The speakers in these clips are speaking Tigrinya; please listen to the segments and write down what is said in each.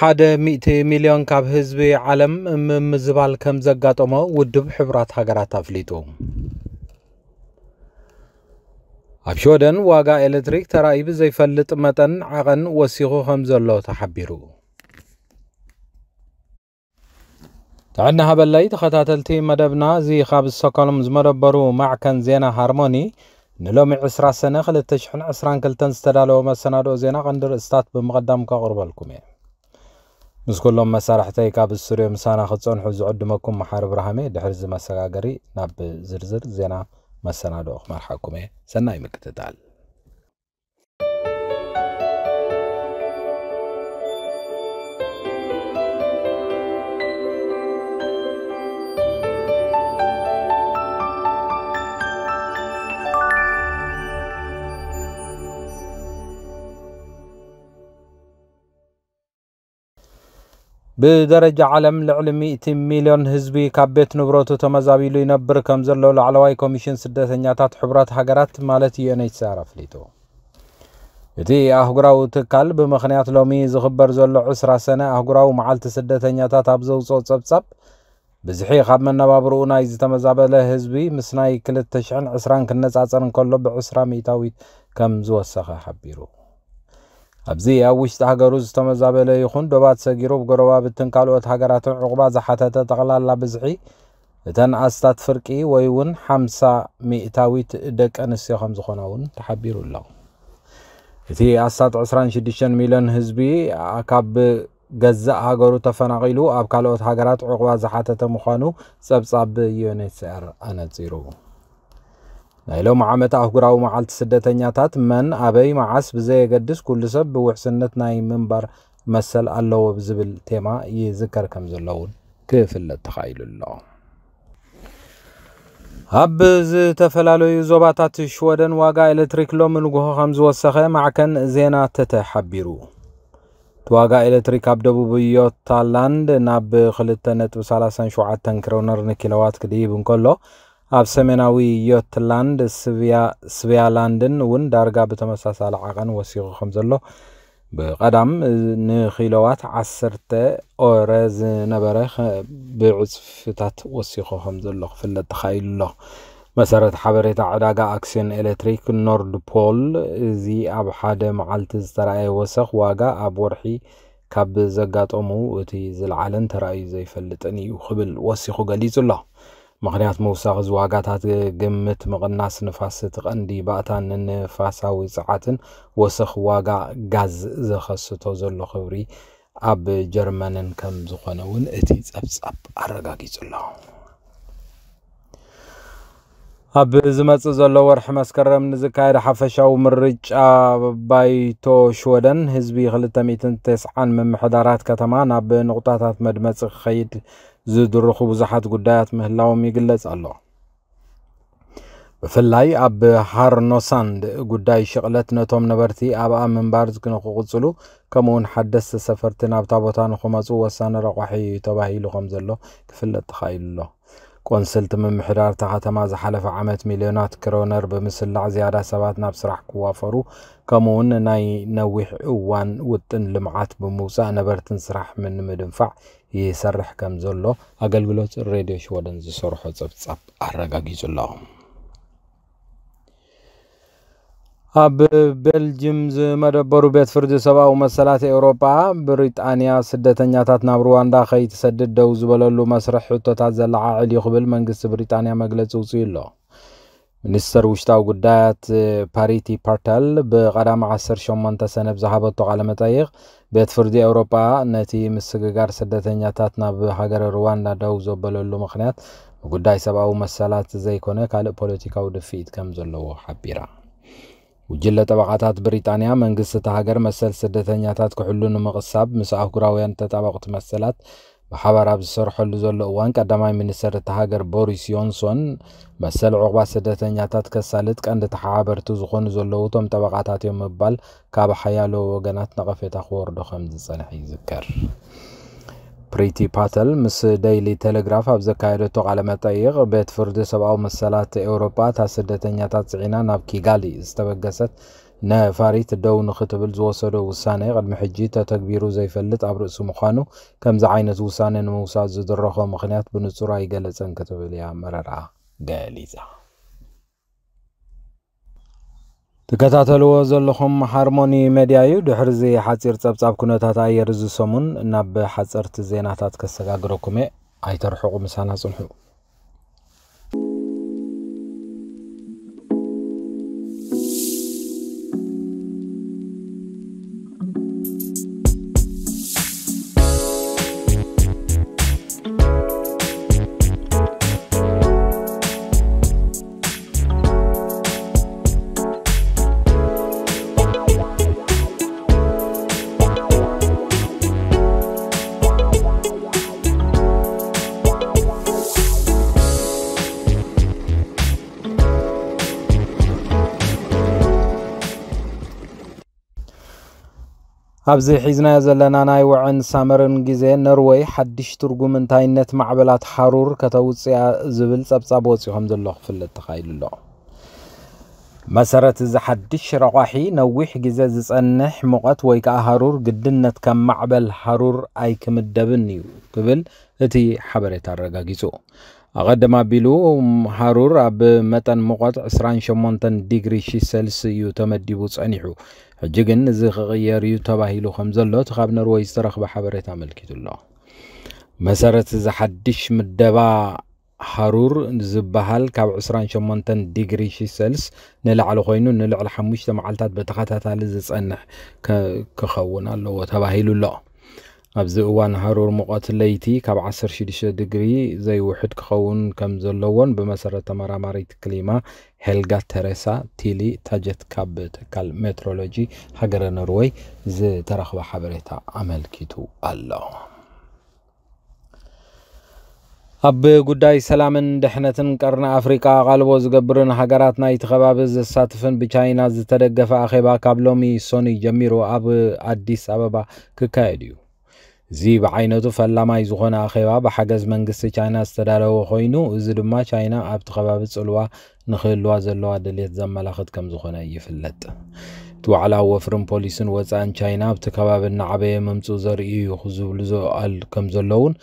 ሓደ ሚእቲ ሚልዮን ካብ ህዝቢ ዓለም ምምዝባል ከም ዘጋጠሞ ውድብ ሕቡራት ሃገራት ኣፍሊጡ። ኣብ ሽወደን ዋጋ ኤሌክትሪክ ተራእዩ ብዘይፈልጥ መጠን ዓቐን ወሲኹ ከም ዘሎ ተሓቢሩ። ጥዕና ሃበላይ ተኸታተልቲ መደብና፣ እዚ ካብ ስቶኮልም ዝመደበሩ ማዕከን ዜና ሃርሞኒ ንሎሚ ዕስራ ሰነ ክልተ ሽሕን ዕስራን ክልተን ዝተዳለወ መሰናድኦ ዜና ቀንዲ ርእስታት ብምቕዳም ከቕርበልኩም እየ። ምስ ኩሎም መሳርሕተይ ካብ ስቱድዮ ምሳና ክትጸንሑ ዝዕድመኩም መሓሪ ብርሃሜ። ድሕሪ እዚ መሰጋገሪ ናብ ዝርዝር ዜና መሰናድኦ ክመርሓኩም እየ። ሰናይ ምክትታል። ብደረጃ ዓለም ልዕሊ ሚእቲ ሚልዮን ህዝቢ ካብ ቤት ንብረቱ ተመዛቢሉ ይነብር ከም ዘሎ ላዕለዋይ ኮሚሽን ስደተኛታት ሕቡራት ሃገራት ማለት ዩ ኤን ኤች ሲ ኣር ኣፍሊጡ። እቲ ኣህጉራዊ ትካል ብምኽንያት ሎሚ ዝኽበር ዘሎ ዕስራ ሰነ ኣህጉራዊ መዓልቲ ስደተኛታት ኣብ ዘውፅኦ ጸብጻብ፣ ብዝሒ ካብ መነባብርኡ ናይ ዝተመዛበለ ህዝቢ ምስ ናይ ክልተ ሽሕን ዕስራን ክነጻጸር እንከሎ ብዕስራ ሚእታዊት ከም ዝወሰኸ ሓቢሩ። ኣብዚ ኣብ ውሽጢ ሃገሩ ዝተመዛበለ ይኹን ዶባት ሰጊሩ ብጎረባብትን ካልኦት ሃገራትን ዕቑባ ዝሓተተ ጠቕላላ ብዝሒ እተን ኣስታት ፍርቂ ወይ እውን ሓምሳ ሚእታዊት ደቂ ኣንስትዮ ከም ዝኾና እውን ተሓቢሩ ኣሎ። እቲ ኣስታት ዕስራን ሽዱሽተን ሚልዮን ህዝቢ ካብ ገዛእ ሃገሩ ተፈናቒሉ ኣብ ካልኦት ሃገራት ዕቑባ ዝሓተተ ምዃኑ ጸብጻብ ዩ ኤን ኤች ሲ ኣር ኣነጺሩ። ናይ ሎሚ ዓመት ኣህጉራዊ መዓልቲ ስደተኛታት መን ኣበይ መዓስ ብዘየገድስ ኩሉ ሰብ ብውሕስነት ናይ ምንባር መሰል ኣለዎ ብዝብል ቴማ ይዝከር ከም ዘሎ እውን ክፍለጥ ተኻኢሉ ኣሎ። ኣብ ዝተፈላለዩ ዞባታት ሽወደን ዋጋ ኤሌክትሪክ ሎሚ ንግሆ ከም ዝወሰኸ ማዕከን ዜና ተተ ሓቢሩ። እቲ ዋጋ ኤሌክትሪክ ኣብ ደቡብ ዮታላንድ ናብ ክልተ ነጥቢ ሰላሳን ሸውዓተን ክሮነር ንኪሎዋት ክድይብ እንከሎ፣ ኣብ ሰሜናዊ ዮትላንድ ስቪያ-፣ ስቪያላንድን እውን ዳርጋ ብተመሳሳሊ ዓቐን ወሲኹ ከም ዘሎ፣ ብቐዳም ንኪሎዋት ዓሰርተ ኦረ ዝነበረ ኸ-፣ ብዕጽፍታት ወሲኹ ከም ዘሎ ክፍለጥ ተኻኢሉ ኣሎ። መሰረት ሓበሬታ ዕዳጋ ኣክስዮን ኤሌክትሪክ ኖርድ ፖል፣ እዚ ኣብ ሓደ መዓልቲ ዝተረኣየ ወሰኽ ዋጋ ኣብ ወርሒ ካብ ዘጋጠሙ እቲ ዝለዓለን ተራእዩ ዘይፈልጥን እዩ ክብል ወሲኹ ገሊጹ ኣሎ። ምኽንያት ምውሳኽ እዚ ዋጋታት ግምት ምቕናስ ንፋስ እቲ ቀንዲ ባእታን ንንፋሳዊ ጸዓትን ወሰኽ ዋጋ ጋዝ ዘኸስቶ ዘሎ ክብሪ ኣብ ጀርመንን ከም ዝኾነ እውን እቲ ጸብጻብ ኣረጋጊጹ ኣሎ። ኣብ ዝመጽእ ዘሎ ወርሒ መስከረም ንዝካየድ ሓፈሻዊ ምርጫ ባይቶ ሽወደን፣ ህዝቢ ክልተ ሚእትን ተስዓን ምምሕዳራት ከተማ ናብ ንቑጣታት መድመጺ ክኸይድ ዝድርኹ ብዙሓት ጉዳያት ምህላዎም ይግለጽ ኣሎ። ብፍላይ ኣብ ሃርኖሳንድ ጉዳይ ሽቕለት ነቶም ነበርቲ ኣብኣ ምንባር ንክቕጽሉ፣ ከምኡውን ሓደስቲ ሰፈርቲ ናብታ ቦታ ንክመጹ ወሳኒ ረቋሒ እዩ ተባሂሉ ከም ዘሎ ክፍለጥ ተኻኢሉ ኣሎ። ቆንስል እቲ ምምሕዳር እታ ከተማ ዝሓለፈ ዓመት ሚልዮናት ክሮነር ብምስላዕ ዝያዳ ሰባት ናብ ስራሕ ክዋፈሩ፣ ከምኡውን ናይ ነዊሕ እዋን ውጥን ልምዓት ብምውጻእ ነበርትን ስራሕ ንምድንፋዕ ይሰርሕ ከም ዘሎ ኣገልግሎት ሬድዮ ሽወደን ዝሰርሖ ጸብጻብ ኣረጋጊጹ ኣሎ። ኣብ ቤልጅም ዝመደበሩ ቤት ፍርዲ ሰብኣዊ መሰላት ኤውሮጳ፣ ብሪጣንያ ስደተኛታት ናብ ሩዋንዳ ከይትሰድድ ደው ዝበለሉ መስርሕ ሕቶታት ዘለዓዕል እዩ ክብል መንግስቲ ብሪጣንያ መግለጺ ውጽኡ ኣሎ። ሚኒስተር ውሽጣዊ ጉዳያት ፓሪቲ ፓተል ብቐዳም ዓሰርተ ሸሞንተ ሰነ ብዝሃበቶ ቃለ መጠይቕ፣ ቤት ፍርዲ ኤውሮጳ ነቲ ምስግጋር ስደተኛታት ናብ ሃገረ ሩዋንዳ ደው ዘበለሉ ምኽንያት ብጉዳይ ሰብኣዊ መሰላት ዘይኮነ ካልእ ፖለቲካዊ ድፍኢት ከም ዘለዎ ሓቢራ። ጉጅለ ጠበቓታት ብሪጣንያ መንግስቲ እታ ሃገር መሰል ስደተኛታት ክሕሉ ንምቕሳብ ምስ ኣህጉራውያን ተጣበቕቲ መሰላት ብሓባር ኣብ ዝሰርሐሉ ዘሎ እዋን፣ ቀዳማይ ሚኒስተር እታ ሃገር ቦሪስ ዮንሶን መሰል ዕቑባ ስደተኛታት ከሳልጥ ቀንዲ ተሓባበርቲ ዝኾኑ ዘለዉ እቶም ጠበቓታት እዮም ምባል ካብ ሓያሎ ወገናት ነቐፌታ ክወርዶ ከም ዝጸንሐ ይዝከር። ፕሪቲ ፓተል ምስ ደይሊ ቴሌግራፍ ኣብ ዘካየደቶ ቃለ መጠይቕ፣ ቤት ፍርዲ ሰብኣዊ መሰላት ኤውሮጳ እታ ስደተኛታት ጽዒና ናብ ኪጋሊ ዝተበገሰት ነፋሪት ደው ንኽትብል ዝወሰዶ ውሳነ ቅድሚ ሕጂ ተተግቢሩ ዘይፈልጥ ኣብ ርእሲ ምዃኑ፣ ከምዚ ዓይነት ውሳነ ንምውሳድ ዝድረኾ ምኽንያት ብንጹር ኣይገለጸን ክትብል እያ መረራ ገሊጻ። ትከታተልዎ ዘለኹም ሃርሞኒ ሜድያ እዩ። ድሕሪ እዚ ሓጺር ጸብጻብ ኩነታት ኣየር እዚ ሰሙን ናብ ሓጸርቲ ዜናታት ከሰጋግረኩም እየ። ኣይተርሕቑ፣ ምሳና ጽንሑ። ኣብዚ ሒዝናዮ ዘለና ናይ ወዐን ሳመርን ግዜ፣ ኖርወይ ሓድሽ ትርጉም እንታይነት ማዕበላት ሃሩር ከተውፅያ ዝብል ጸብጻብ ወፂኡ ከም ዘሎ ክፍለጥ ተኻኢሉ ኣሎ። መሰረት እዚ ሓድሽ ረቋሒ፣ ነዊሕ ግዜ ዝጸንሕ ሙቐት ወይ ከዓ ሃሩር ግድነት ከም ማዕበል ሃሩር ኣይክምደብን እዩ ክብል እቲ ሓበሬታ ኣረጋጊጹ። ኣቐድም ኣቢሉ፣ ሃሩር ኣብ መጠን ሙቐት ዕስራን ሸሞንተን ዲግሪ ሺ ሰልስ እዩ ተመዲቡ ጸኒሑ። ሕጂ ግን እዚ ክቕየር እዩ ተባሂሉ ከም ዘሎ እቲ ካብ ኖርወይ ዝተረኽበ ሓበሬታ ኣመልኪቱ ኣሎ። መሰረት እዚ ሓድሽ ምደባ፣ ሃሩር ዝበሃል ካብ ዕስራን ሸሞንተን ዲግሪ ሺ ሰልስ ንላዕሊ ኮይኑ፣ ንልዕሊ ሓሙሽተ መዓልታት ብተኸታታሊ ዝጸንሕ ከ-፣ ክኸውን ኣለዎ ተባሂሉ ኣሎ። ኣብዚ እዋን ሃሩር ሙቐት ለይቲ ካብ ዓሰርተ ሽዱሽተ ዲግሪ ዘይውሕድ ክኸውን ከም ዘለዎን ብመሰረት ተመራማሪት ክሊማ ሄልጋ ተረሳ ቲሊ ታጀት ካብ ትካል ሜትሮሎጂ ሃገረ ኖርወይ ዝተረኽበ ሓበሬታ ኣመልኪቱ ኣሎ። ኣብ ጉዳይ ሰላምን ድሕነትን ቀርኒ ኣፍሪቃ ኣቓልቦ ዝገብርን ሃገራት ናይቲ ከባቢ ዘሳትፍን ብቻይና ዝተደገፈ ኣኼባ ካብ ሎሚ ሶኒ ጀሚሩ ኣብ ኣዲስ ኣበባ ክካየድ እዩ። እዚ ብዓይነቱ ፈላማይ ዝኾነ ኣኼባ ብሓገዝ መንግስቲ ቻይና ዝተዳለወ ኮይኑ፣ እዚ ድማ ቻይና ኣብቲ ከባቢ ጽልዋ ንክህልዋ ዘለዋ ድሌት ዘመላኽት ከም ዝኾነ ይፍለጥ። እቲ ዋዕላ ወፍርን ፖሊስን ወጻእን ቻይና ኣብቲ ከባቢ እናዓበየ ምምጽኡ ዘርኢ እዩ ዝብሉ ዝኣል ከም ዘለውን፣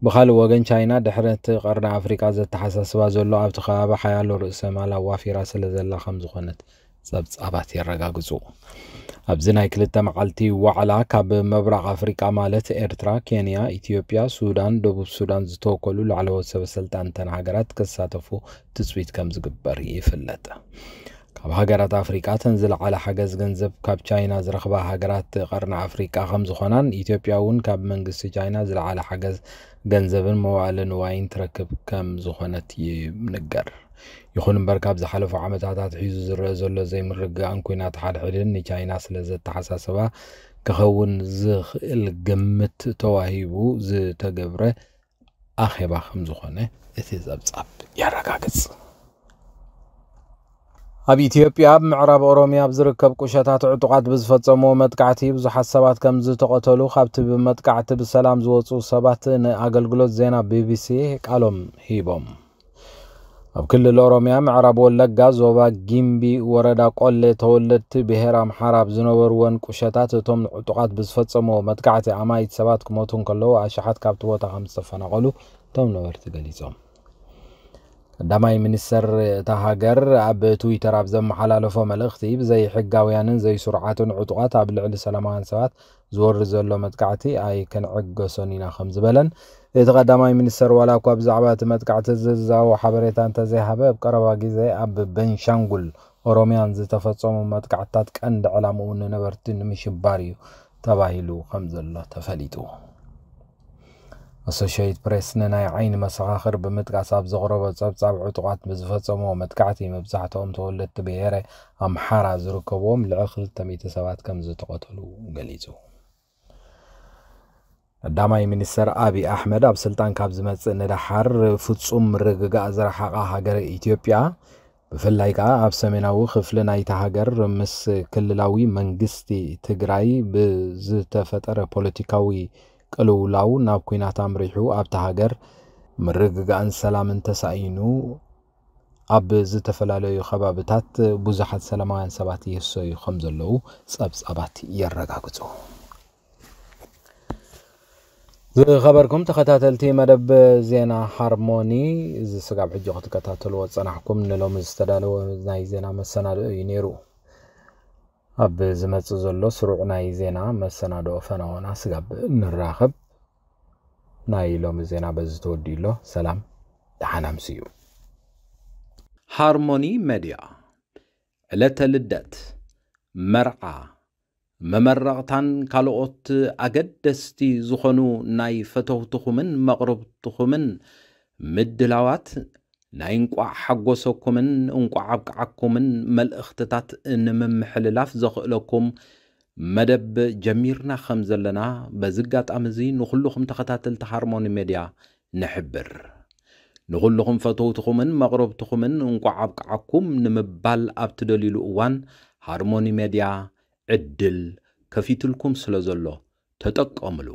ብኻልእ ወገን ቻይና ድሕሪ እቲ ቀርኒ ኣፍሪቃ ዘተሓሳስባ ዘሎ ኣብቲ ከባቢ ሓያሎ ርእሰ ማል ኣዋፊራ ስለ ዘላ ከም ዝኾነት ጸብጻባት የረጋግጹ። ኣብዚ ናይ ክልተ መዓልቲ ዋዕላ ካብ ምብራቕ ኣፍሪቃ ማለት ኤርትራ፣ ኬንያ፣ ኢትዮጵያ፣ ሱዳን፣ ደቡብ ሱዳን ዝተወከሉ ላዕለዎት ሰበ ስልጣን እተን ሃገራት ክሳተፉ ትጽቢት ከም ዝግበር ይፍለጥ። ካብ ሃገራት ኣፍሪቃ እተን ዝለዓለ ሓገዝ ገንዘብ ካብ ቻይና ዝረኽባ ሃገራት ቀርኒ ኣፍሪቃ ከም ዝኾናን ኢትዮጵያ እውን ካብ መንግስቲ ቻይና ዝለዓለ ሓገዝ ገንዘብን መዋእለ ንዋይን ትረክብ ከም ዝኾነት ይንገር። ይኹን እምበር ካብ ዝሓለፉ ዓመታት ኣትሒዙ ዝረአ ዘሎ ዘይምርግጋእን ኲናት ሓድሕድን ንቻይና ስለ ዘተሓሳሰባ ክኸውን ዝኽእል ግምት ተዋሂቡ ዝተገብረ ኣኼባ ከም ዝኾነ እቲ ጸብጻብ የረጋግጽ። ኣብ ኢትዮጵያ ኣብ ምዕራብ ኦሮሚያ ኣብ ዝርከብ ቁሸታት ዕጡቓት ብዝፈጸምዎ መጥቃዕቲ ብዙሓት ሰባት ከም ዝተቐተሉ ካብቲ ብመጥቃዕቲ ብሰላም ዝወጹ ሰባት ንኣገልግሎት ዜና ቢ ቢ ሲ ቃሎም ሂቦም። ኣብ ክልል ኦሮሚያ ምዕራብ ወለጋ ዞባ ጊምቢ ወረዳ ቆሌ ተወለድቲ ብሄር ኣምሓራ ኣብ ዝነበርወን ቁሸታት እቶም ዕጡቓት ብዝፈጸምዎ መጥቃዕቲ ኣማኢት ሰባት ክሞቱ እንከለዉ ኣሽሓት ካብቲ ቦታ ከም ዝተፈናቐሉ እቶም ነበርቲ ገሊጾም። ቀዳማይ ሚኒስተር እታ ሃገር ኣብ ትዊተር ኣብ ዘመሓላለፎ መልእኽቲ፣ ብዘይሕጋውያንን ዘይስሩዓትን ዕጡቓት ኣብ ልዕሊ ሰላማውያን ሰባት ዝወርድ ዘሎ መጥቃዕቲ ኣይክንዕገሶን ኢና ከም ዝበለን፣ እቲ ቀዳማይ ሚኒስተር ዋላ እኳ ብዛዕባ እቲ መጥቃዕቲ ዝዛወ ሓበሬታ እንተዘይሃበ፣ ኣብ ቀረባ ግዜ ኣብ ቤንሻንጉል ኦሮሚያን ዝተፈጸሙ መጥቃዕትታት ቀንዲ ዕላምኡ ንነበርቲ ንምሽባር እዩ ተባሂሉ ከም ዘሎ ተፈሊጡ። ኣሶሽየትድ ፕሬስ ንናይ ዓይኒ መሰኻኽር ብምጥቃስ ኣብ ዘቕረቦ ጸብጻብ፣ ዕጡቓት ብዝፈጸምዎ መጥቃዕቲ መብዛሕትኦም ተወለድቲ ብሄረ ኣምሓራ ዝርከብዎም ልዕሊ ክልተ ሚእቲ ሰባት ከም ዝተቐተሉ ገሊጹ። ቀዳማይ ሚኒስተር ኣብይ ኣሕመድ ኣብ ስልጣን ካብ ዝመጽእ ንደሓር ፍጹም ምርግጋእ ዝረሓቓ ሃገረ ኢትዮጵያ፣ ብፍላይ ከኣ ኣብ ሰሜናዊ ክፍሊ ናይታ ሃገር ምስ ክልላዊ መንግስቲ ትግራይ ብዝተፈጠረ ፖለቲካዊ ቅልውላው ናብ ኲናት ኣምሪሑ ኣብታ ሃገር ምርግጋእን ሰላምን ተሳኢኑ ኣብ ዝተፈላለዩ ከባብታት ብዙሓት ሰላማውያን ሰባት ይህሰዩ ከም ዘለዉ ጸብጻባት የረጋግጹ። ዝኸበርኩም ተኸታተልቲ መደብ ዜና ሃርሞኒ፣ እዚ ስጋብ ሕጂ ክትከታተልዎ ዝጸናሕኩም ንሎሚ ዝተዳለወ ናይ ዜና መሰናድኦ እዩ ነይሩ። ኣብ ዝመጽእ ዘሎ ስሩዕ ናይ ዜና መሰናድኦ ፈነወና ስጋብ ንራኸብ። ናይ ሎሚ ዜና በዚ ተወዲኡ ኣሎ። ሰላም፣ ደሓን ኣምስዩ። ሃርሞኒ ሜድያ፣ ዕለተ ልደት፣ መርዓ፣ መመረቕታን ካልኦት ኣገደስቲ ዝኾኑ ናይ ፈተውትኹምን መቕርብትኹምን ምድላዋት ናይ እንቋዕ ሓጎሰኩምን እንቋዕ ኣብቅዓኩምን መልእኽትታት ንምምሕልላፍ ዘኽእለኩም መደብ ጀሚርና ከም ዘለና በዚ ኣጋጣሚ እዚ ንኹልኹም ተኸታተልቲ ሃርሞኒ ሜድያ ንሕብር። ንኹልኹም ፈተውትኹምን መቕረብትኹምን እንቋዕ ኣብቅዓኩም ንምባል ኣብ ትደልዩሉ እዋን ሃርሞኒ ሜድያ ዕድል ከፊትልኩም ስለ ዘሎ ተጠቀምሉ።